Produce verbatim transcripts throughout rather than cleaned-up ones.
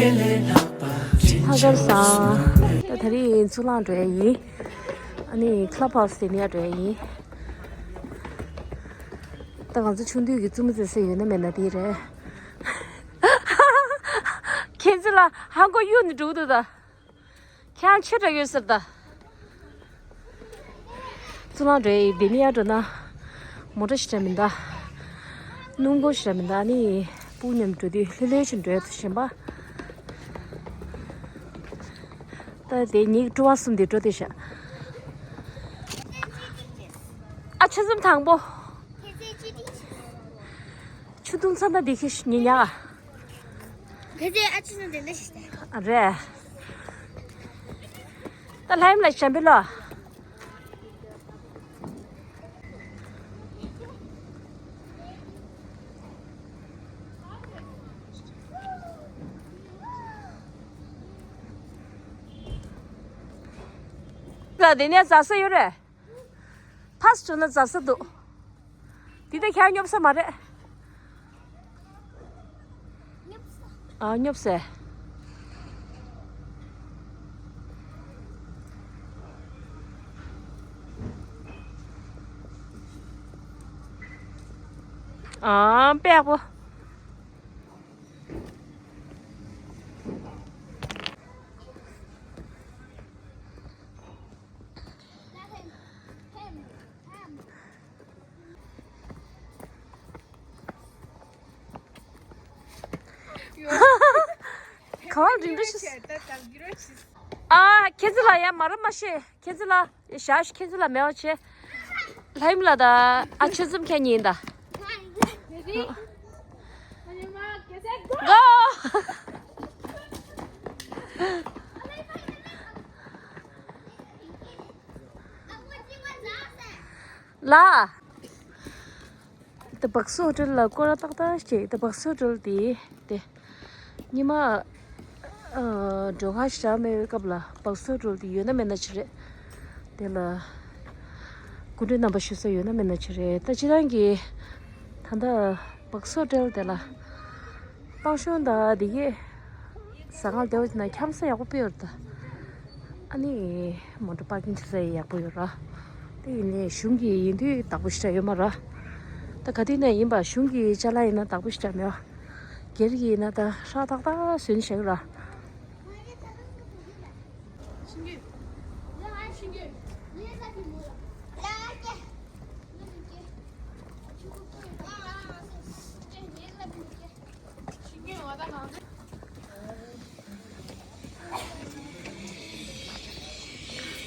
ལྷག་དཀར་བཟང་། ད་དེ་རིང་གཙུག་ལག་འགྲོ་ཡ་ཡིན། ཨ་ནི་Club House་དེ་ནས་འགྲོ་ཡ་ཡིན། ད་ང་ཚོ་ཆུང་དུས་ཀྱི་བཙུན་མོ་བཙལ་ས་ཡོད་ན་མེད་ན་དེ་རེད། ཁྱེད་ཚོ་ལ་ཧང་གོ་གཡུག་ནས་འགྲོ་གི་འདུག་ད། ཁྱེད་རང་ཆོས་སྒྲ་ཡོད་ཟེར་ད། གཙུག་ལག་འགྲོ་ཡི་འདི་ནས་ཡར་འགྲོ་ན། མོ་ཊ་ཞིག་འདྲ་མི་འདུག་སྣུམ་འཁོར་ཞིག་འདྲ་མི་འདུག་ཨ་ནི་སྤུ་གུ་མཉམ་འགྲོ་དུས་ལྷོད་ལྷོད་བྱས་འགྲོ་ཡ་ཐུབ་བཞིན་པ། ད་དེ་ཉིད་སྤྲོ་བ་གསུམ་དེ་འགྲོ་དེ་ཤག་ཨ་ཆུ་འཛོམས་དང་པོ། ཆུ་འཐུང་ཚར་ན་འདི་ཁེ་ཉིན་ཉག་ཁེ་ཚེ་ཨ་ཆུ་ནང་དེ་འདྲ་ཞིག་ཨ་རེད། ད་ལྷ་ཡུམ་ལ་བྱམས་པའི་ལོ། ད་དེ་ནས་ཟ་ས་ཡོད་རེད། ཕར་བྱུང་ན་འཛག་ས་འདུག་འདི་ད་ཁྱེད་སྙོབ་ས་མ་རེད། ཨ་སྙོབ་ས། ཨ་པད་པོ། ག་བ་རིང་པོ་ཞིག་ཨ་ཁྱེད་ཚོ་ལ་ཡ་མ་ར་མ་ཤེས། ཁྱེད་ཚོ་ལ་ཞག་ཁྱེད་ཚོ་ལ་མེད་པ་བྱེད། ལྷ་ཡུམ་ལ་ད་ཨ་ཆུ་འཛོམས་ཁྱེད་གཉིས་ད། གོ། ལ། ད་བག་སོ་ཧོ་ཊེལ་ལ་སྐོར་ར་ཏག་ཏག་བྱས། ད་བག་སོ་ཧོ་ཊེལ་དེ་དེ་ཉི་མ་ཨ་མགྲོན་ཁང་ཞིག་མེད་པའི་སྐབས་ལ་བག་སོ་ཧོ་ཊེལ་དེ་ཡོད་ན་མེད་ན་ཅིག་རེད། དེ་ལ་སྐུ་མགྲོན་རྣམ་པ་བཞུགས་ས་ཡོད་ན་མེད་ན་ཅིག་རེད། ད་སྤྱིར་བཏང་གི་ད་ལྟ་བག་སོ་ཧོ་ཊེལ་དེ་ལ། པང་གཞུང་དང་འདི་གས་ཟ་ཁང་བདེ་བོ་ཅིག་ན་འཁྱམ་ས་ཡག་པོ་སྤྲད་ཡོད་རེད་ད། ཨ་ནི་མོ་ཊ་པར་ཀིང་བྱེད་ས་ཡག་པོ་ཡོད་ར། དེ་ཡིན་ནའི་གཞུང་གི་ཡིན་དུས་བདག་པོ་ཞེ་དྲག་ཡོད་མ་ར། ད་ག་དུས་ནས་ཡིན་པ་གཞུང་གི་ཅ་ལག་ཡིན་ན་བདག་པོ་ཞེ་དྲག་མེད་པ། སྒེར་གྱི་ཡིན་ན་ད་ཧྲག་ཏག་ཏག་བཟོས་ནས་བཞག་ཡོད་ར།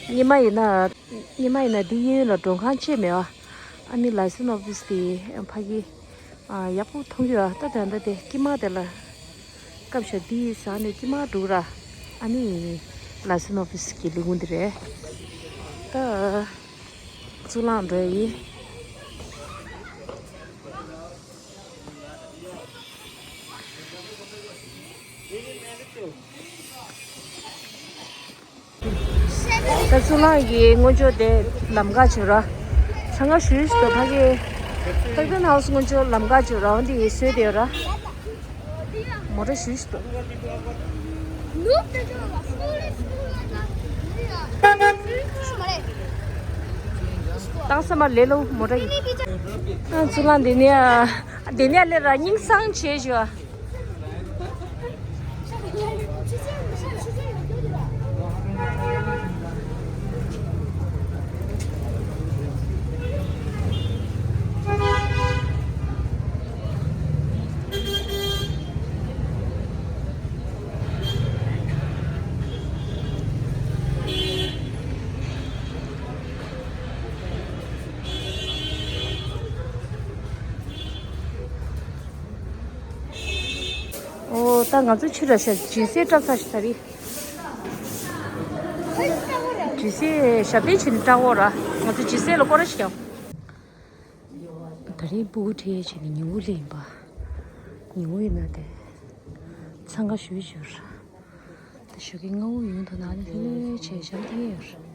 ཉི་མ་ཡིན་ན། ཉི་མ་ཡིན་ན་འདི་གཡས་གཡོན་ལ་མགྲོན་ཁང་ཅིག་མེད་པ། ཨ་ནི་ལའི་སེན་ཨོ་ཕིས་དེ་ཕ་གི་ཨ་ཡག་པོ་མཐོང་གི་ཡོད། ད་ད་ལྟ་དེ་དཀྱིལ་མ་དེ་ལ་སྐམ་ཤ་འདི་ཟ་ནས་དཀྱིལ་མ་འགྲོ་ར། ཨ་ནི་ལའི་སེན་ཨོ་ཕིས་ཀྱི་ལས་ཁུངས་དེ་རེད། ད་གཙུག་ལག་འགྲོ་ཡ་ཡིན། ད་གཙུག་ལག་གི་སྔོན་ཆད་དེ་ལམ་ཁ་བྱོས་ར། འཚང་ཁ་ཤུགས་ཤིག་འདུག་ཕ་གི་ཧིལ་ཊོན་ཧའོ་སི་སྔོན་ཆད་ལམ་ཁ་བྱོས་ར། འོན་ཏེ་ཡིན་བཟོས་དེ་ཡོད་ར། མོ་ཊ་ཤུགས་ཤིག་འདུག་བཏང་ས་མ་ལེ་ལོ་མོ་ཊ་ཡིན། ཨ་གཙུག་ལག་འདི་ནས་ཨ། འདི་ནས་ལེ་ར་སྙིང་སང་བྱེད་ཞུ། ཨོ་ད་ང་ཚོ་ཆུ་ར་ཤ་ཇི་སེ་བཀྲ་ཚ་ཞིག་ད་རེད། ཇི་སེ་ཞབས་བརྟན་བྱས་ནས་བཀྲ་འོ་ར། ང་ཚོ་ཇི་སེ་ལ་སྐོར་ར་ཞིག་ཡོང་། ད་རེས་སྤུ་གུ་ཁྲིད་བྱས་ནས་ཉི་འོད་ལེན་པ། ཉི་འོད་ཡིན་ན་དེ། འཚང་ཁ་ཞུ་ཞུ་ར། ད་ཞོགས་ཀས་སྔ་པོ་ཡོང་ཐུབ་ན་ནི་ལྷོད་ལྷོད་བྱས་བཞག་ཐུབ་ཡོད་ར།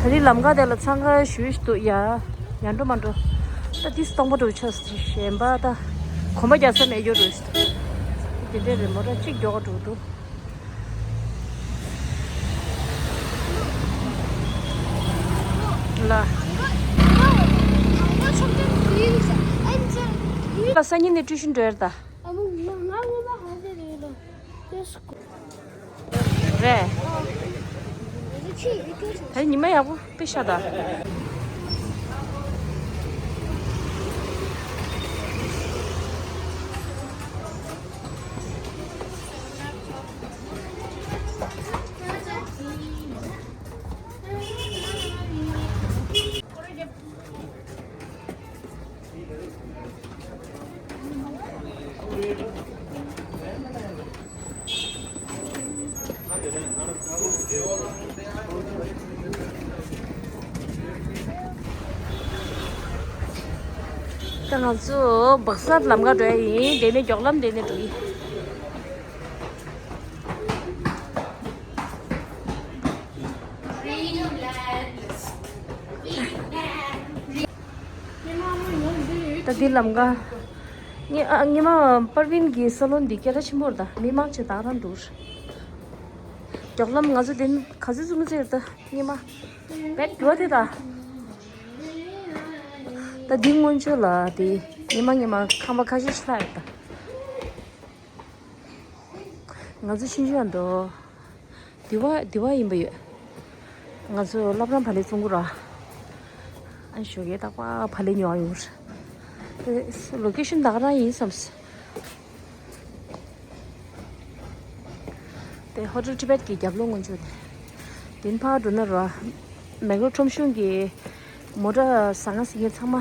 ད་རེས་ལམ་ཁ་དེ་ལ་འཚང་ཁ་ཞུས་ཤིག་འདུག་ཡ། ཡ་འགྲོ་མ་འགྲོ། ད་ཏིས་སྟོང་པ་འགྲོ་ཆོག་གཞན་པ་ད་གོམ་པ་རྒྱག་ས་མེད་རྒྱུ་རུ་ཞིག་འདུག་དེ་འདྲས་རེད། མོ་ཊ་གཅིག་མགྱོགས་འགྲོ་འདུག་ལ། ལ་སང་ཉིན་ནས་ཊུ་ཤིན་འགྲོ་ཡར་ད། རེད། ད་ཉི་མ་ཡག་པོ་དཔེ་ཤ་ད། ད་ང་ཚོ་སྦག་སར་ལམ་ཁ་འགྲོ་ཡ་ཡིན། དེ་ནས་མགྱོགས་ལམ་དེ་ནས་འགྲོ་ཡི། ད་འདི་ལམ་ཁ། ཉི་ཨ་ཉི་མ་པར་ཝིན་གྱི་ས་ལོན་འདི་སྐད་གྲགས་ཆེན་པོ་རེད། ད་མི་མང་ཆེ་དག་རང་འདུག་མགྱོགས་ལམ་ང་ཚོ་དེ་ག་ཚོད་ཙམ་ཙམ་རེད། ད་ཉི་མ་བེད་འགྲོ་དེ་ད། ད་འདི་སྔོན་ཆད་ལ་དེ་ཉི་མ་ཉི་མ་ཁང་པ་ཁ་ཤས་ཤིག་ལྷག་ཡོད་ད། ང་ཚོ་ཤིན་ཅང་དུ་དེ་བ་དེ་བ་ཡིན་པ་ཡོད། ང་ཚོ་བླ་བྲང་བག་ལེབ་བཙོང་གི་ར། ཨ་ཞོགས་ཀས་རྟག་པར་བག་ལེབ་ཉོ་བ་ཡོང་རེད། ལོ་ཀེ་ཤན་ད་ག་རང་ཡིན་བསམས། དེ་ཧོ་ཊེལ་ཊི་བེད་ཀྱི་རྒྱབ་ལོགས་སྔོན་ཆད་དེ། དེ་ཕར་འགྲོ་ན་ར། མེག་ལོར་ཁྲོམ་གཞུང་གི་མོ་ཊ་ཟ་ཁང་ཟ་མཁན་ཚང་མ་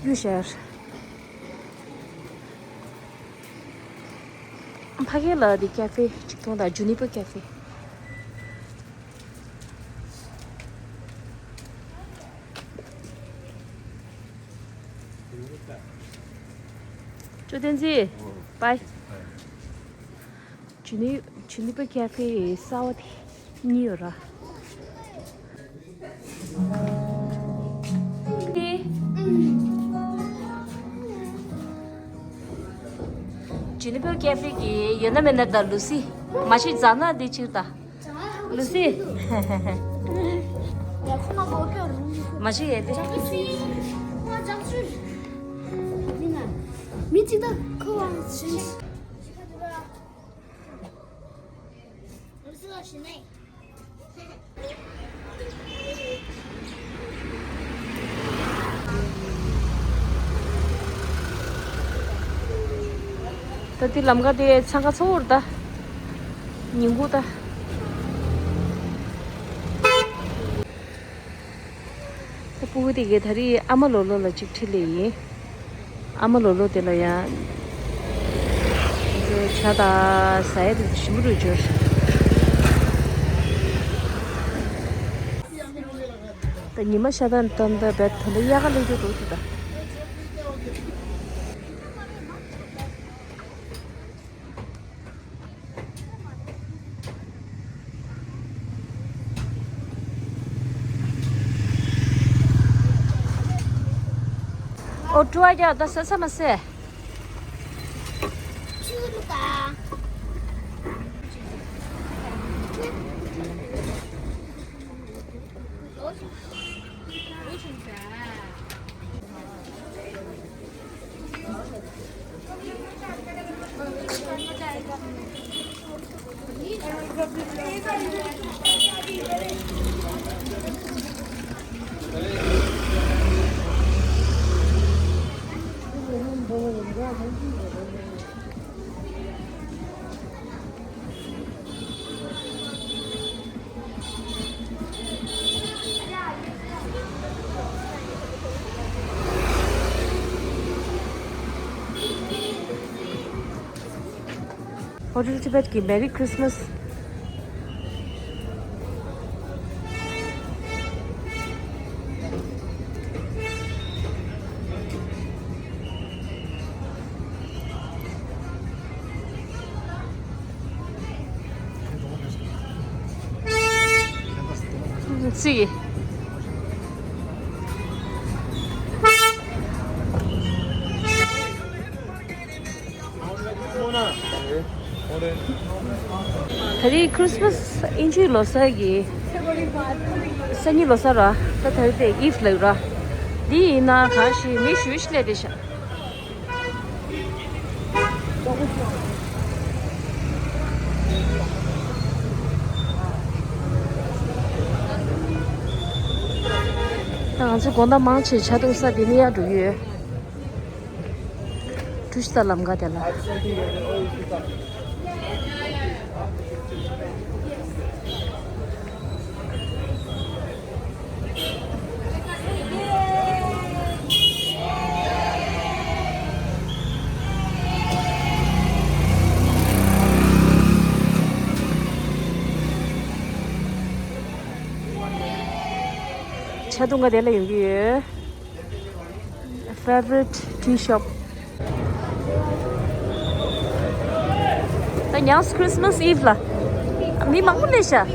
གཡུག་བཞག་ཕ་གི་ལ་དེ་ཀ་ཧྥེ་གཅིག་མཐོང་དང་། ཇུ་ནི་པར་ཀ་ཧྥེ། ཅོ་བསྟན་འཛིན། པའི། ཇུ་ནི་ཇུ་ནི་པར་ཀ་ཧྥེ་གསར་བ་དེ་གཉིས་ཡོད་ར། ཇུ་ནི་པར་ཀ་ཧྥེ་གི་ཡོད་ན་མེད་ན་ད་ལུ་སི་མ་ཤི་ཛ་ན་དེ་ཕྱིར་ད། ལུ་སི། མ་ཤི་ཡེ་དེ། མི་གཅིག་ད་ཁོ་བ་ཞིག་ད་དེ་ལམ་ཁ་དེ་འཚང་ཁ་ཚ་བོ་རེད་ད། ཉིན་གུང་ད། ད་སྤུ་གུ་དེ་གས་ད་རེས་ཨ་མ་ལོ་ལོ་ལ་ཅིག་ཁྲིད་ལེ་ཡིན། ཨ་མ་ལོ་ལོ་དེ་ལ་ཡང་ཇ་དང་ཟ་ཡ་དེ་ཞིམ་པོ་འདུག་འབྱོར། ད་ཉི་མ་ཤར་ད་ད་ད་བད་ད་ད་དབྱར་ཁ་སླེབས་འགྲོ་འདུག་ད། ཨོ་ཀྲུ་ཨ་རྒྱ་ད་ས་ས་མ་སེ། Hotel Tibet གི་Merry Christmas། སི། ད་རེས་Christmas ཨིན་ཇིའི་ལོ་གསར་གྱི་སང་ཉིན་ལོ་གསར་ར། ད་ད་རེས་དེ་Eve ལབ་ར། འདི་ཡིན་ན་གང་ཞིག་མི་ཞུ་ཞིག་སླེབས་བསྡད་ཤག་ང་ཚོ་དགོང་དག་མང་ཆེ་ཆ་འཐུང་ས་དེ་ནས་ཡར་འགྲོ་གི་ཡོད། ཀྲུ་ཤི་ད་ལམ་ཁ་དེ་ལ། ཆ་འཐུང་ག་དེ་ལ་ཡོང་གི་ཡོད། Favorite tea shop. ད་ཡང་Christmas Eve ལ་མི་མང་པོ་སླེབས་ཤག